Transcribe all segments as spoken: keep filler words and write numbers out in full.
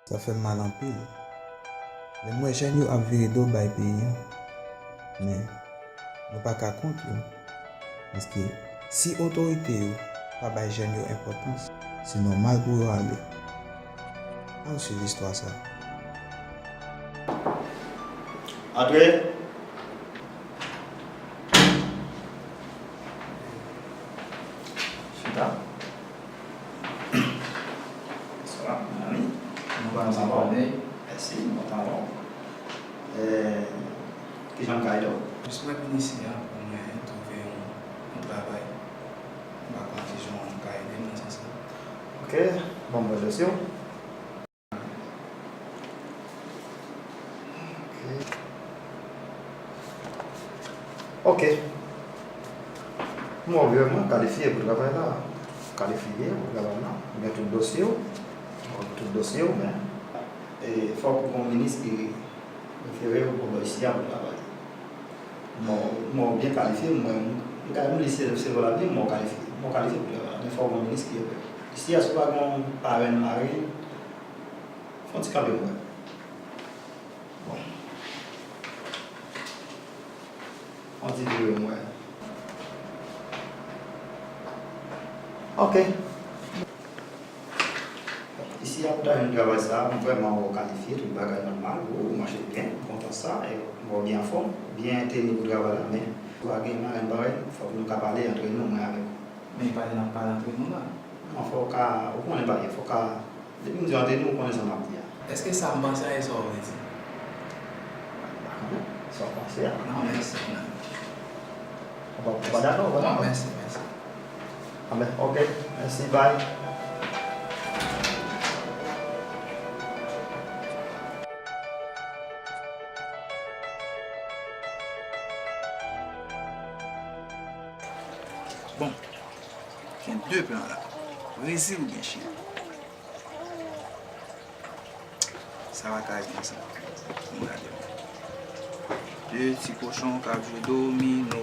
Sa fè m mal anpil lè m wè jèn yo ap vire do bay peyi an. Men, nou pa ka kont yo. Paske si otorite yo pa bay jèn yo enpòtans, se nòmal pou yo ale. Ann swiv istwa sa. Antre! Chita. Bonswa, mezanmi. Mwen kontan wè w. Mèsi, mwen kontan wè w. Eh, kijan m ka ede w? Jis mwen vin isi a pou mwen twouve yon, yon travay. Mwen pa konn kijan w ka ede m nan sans sa. Ok, bon, mwen dosye w. Ok. Ok. Mwen, mwen kalifye pou travay la. Kalifye pou travay la. Mwen gen tout dosye w. Mwen gen tout dosye w, men, e, fòk ou gen yon minis ki refere w pou bò isi a pou travay. Mwen, mwen byen kalifye, mwen, mwen ka, mwen li se, se vre la byen, mwen kalifye. Mwen kalifye pou travay la, men fòk ou gen yon minis ki refere w. Isi a, si w pa gen yon parenn, marenn, fè yon ti kanpe pou mwen. Bon. Yon ti vire mwen. Ok. Isi a pou ta jwenn travay sa, m vrèman wè w kalifye, tout bagay nòmal, ou, ou mache byen, m kontan sa, e m wè w byen anfòm, byen teni pou travay la, men, si w pa gen marenn parenn, fòk nou ka pale antre nou, mwen avèk ou. Men e pa de n ap pale antre nou la. Non, fò w ka, ou konnen bagay, fò w ka, depi m di w antre nou, ou konnen sa m ap di a. Èske sa m panse a e sa w vle di? M pa konnen sa w panse a. Non, mèsi, non. Ou pa, ou pa dakò, ou pa dakò? Non, mèsi, mèsi. Anben, ok, mèsi, bye. Bon, gen de plan la. Brezil oubyen Chili? Sa pa ka ret konsa. Bon, gade. De ti kochon k ap jwe domino.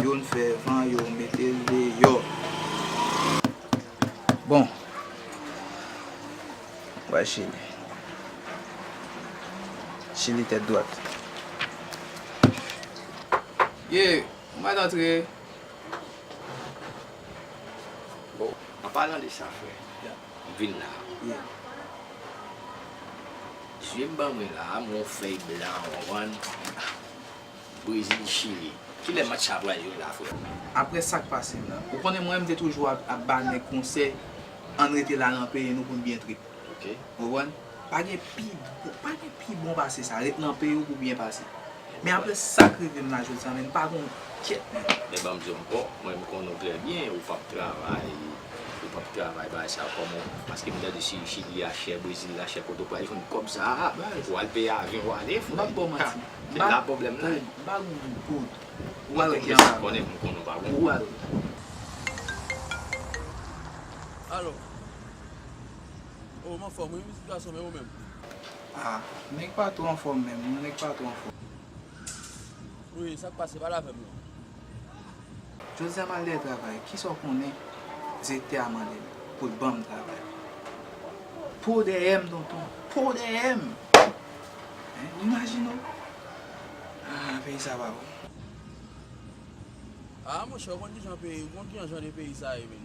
Youn fè van, yo mete l deyò. Bon. Wè Chili. Chili tèt dwat. Ye, mwen antre. Bon, an palan de sa, frè, m vin la. Zye m ban mwen la, m wè yon fèy blan, w konprann? Brezil, Chili. Kilè match sa pral jwe la, frè? Apre sa k pase m nan, ou konnen mwen, m te toujou ap, ap ba nèg konsèy, ann rete la nan peyi nou pou n byen trip. Ok. Ou konprann? Pa gen pi bon, pa gen pi bon pase sa. Ret nan peyi w pou byen pase. Men apre sa k rive m la jodi a, men m pa gon kèt, men. Men ban m di w ankò, mwen m konnen w trè byen, ou p ap travay, ou p ap travay bagay sa kòman, paske m tande si Chili a chè, Brezil la chè, kote w pral jwenn kòb sa a, pou w al peye avyon w ale, frè. M p ap ba w manti. Se la pwoblèm la. M pa gon goud. Ou al wè ki anba. Konnen m konnen w pa gon goud. Ou al wè. Alo. Oh, m anfòm, wi, m ti gason, men ou menm? Ah, nèg pa twò anfòm menm, non, nèg pa twò anfòm. Wi, sa k pase, pale avè m non. Jodi a m al dèyè travay, kisa w konnen direktè a mande m pou l ban m travay? Po dèyè m, tonton, po dèyè m! Hein, imajine w. Ah, peyi sa pa bon. Ah, monchè, ou konn kijan peyi, ou konn kijan jan de peyi sa ye, men.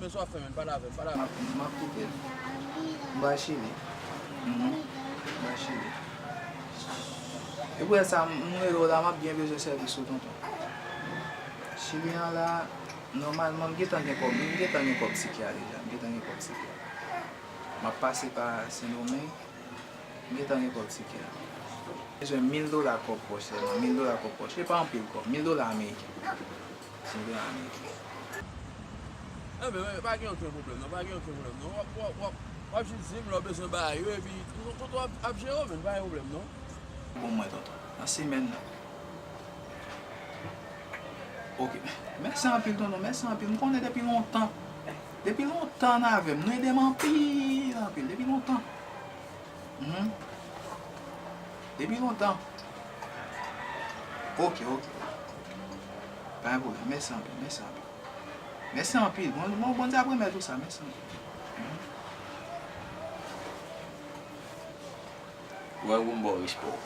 Men sa w ap fè, men, pale avè m, pale avè m. M ap, m ap koute l. M pral Chili. Mhm. M pral Chili. E pou sa, m, m rele w la, m ap byen bezwen sèvis ou, tonton. Chili an la, nòmalman, m gentan gen kòb, m gentan gen kòb tike a deja, m gentan gen kòb tike a. M ap pase pa Sendomeng. M gentan gen kòb tike a. Bezwen mil dola kòb pòch sèlman, mil dola kòb pòch. E pa anpil kòb, mil dola ameriken. Mil dola ameriken. Enben, pa gen okenn pwoblèm non, pa gen okenn pwoblèm non. W ap, w ap, w ap, w ap jis di m lè w bezwen bagay yo, epi tonton ap, ap jere w, men pa gen pwoblèm non. Bon, mwen, tonton, nan semèn nan. Ok. Mèsi anpil, tonton, mèsi anpil. M konnen depi lontan. Depi lontan n avè m. Nou ede m anpil, anpil. Depi lontan. Mhm. Depi lontan. Ok, ok. Pa gen pwoblèm. Mèsi anpil, mèsi anpil. Mèsi anpil. Bon, bon, Bondye ap remèt ou sa. Mèsi anpil. Mhm. Wè ou m ba w respè w.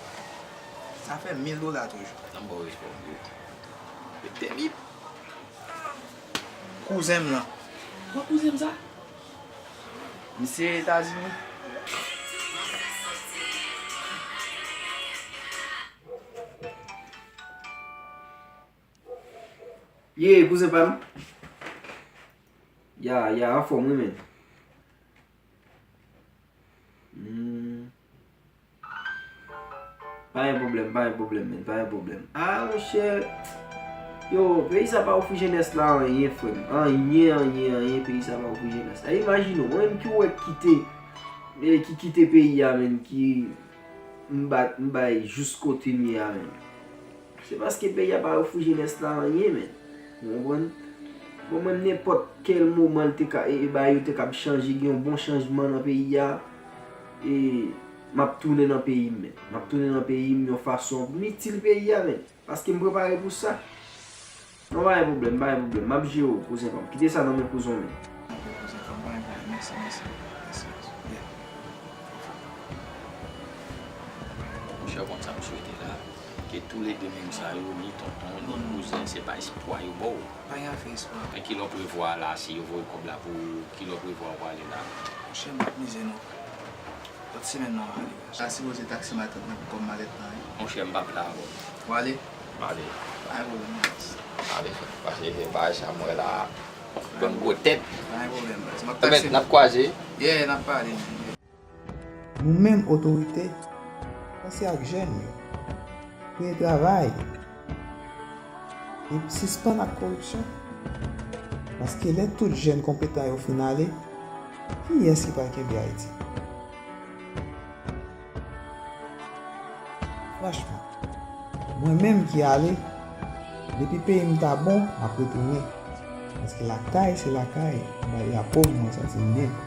Sa fè mil dola toujou. Nan m ba w respè w, bro. Mete m. Kouzen m nan. Wè kouzen m sa? Misye Etazini. Ye, kouzen pa m. Ya, ya, anfòm wi, men. Hmm. Pa gen pwoblèm, pa gen pwoblèm, men, pa gen pwoblèm. Ah, monchè. Yo, peyi sa pa ofri jenès la anyen, frè m. Anyen, anyen, anyen, peyi sa pa ofri jenès la. Imajine w, mwen menm ki wè kite, eh, ki kite peyi a, men, ki m bat, m bay jous kote m ye a, men. Se paske peyi a pa ofri jenès la anyen, men. Ou konprann? Bon, mwen, nenpòt kèl moman, l te ka, e, e, bagay yo te kab chanje, gen yon bon chanjman nan peyi a, e m ap tounen nan peyi m, men. M ap tounen nan peyi m yon fason pou m itil peyi a, men. Paske m prepare pou sa. Non, pa gen pwoblèm, pa gen pwoblèm. M ap jere w, kouzen pa m. Kite sa nan men kouzen w, men. Monchè, konn sa m swete la, ke toulede moun sa yo, ni tonton, ni kouzen, se pa espwa yo ba w. Pa gen afè espwa. Men ki lè w prevwa la, si yo voye kòb la pou ou, ki lè w prevwa w prale la? Monchè, m p ap mize non. Lòt semèn nan, w a ale. Sa sipoze taksi matant nan pou kòb malèt lan, wi. Monchè, m p ap la avè w. W ale? M ale. Pa gen pwoblèm, baz. Ale, frè. Pase bagay sa m wè la. Ban m gwo tèt. Pa gen pwoblèm, baz. M ap taksi. N ap kwaze. Yeah, n ap pale, man. Nou menm otorite, panse ak jèn yo. Kreye travay. Epi sispann ak koripsyon. Paske lè tout jèn konpetan yo fin ale, kiyès ki pral kenbe Ayiti? Franchman, mwen menm ki ale, depi peyi m ta bon, m ap retounen. Paske lakay se lakay, anba drapo m, mwen santi m byen.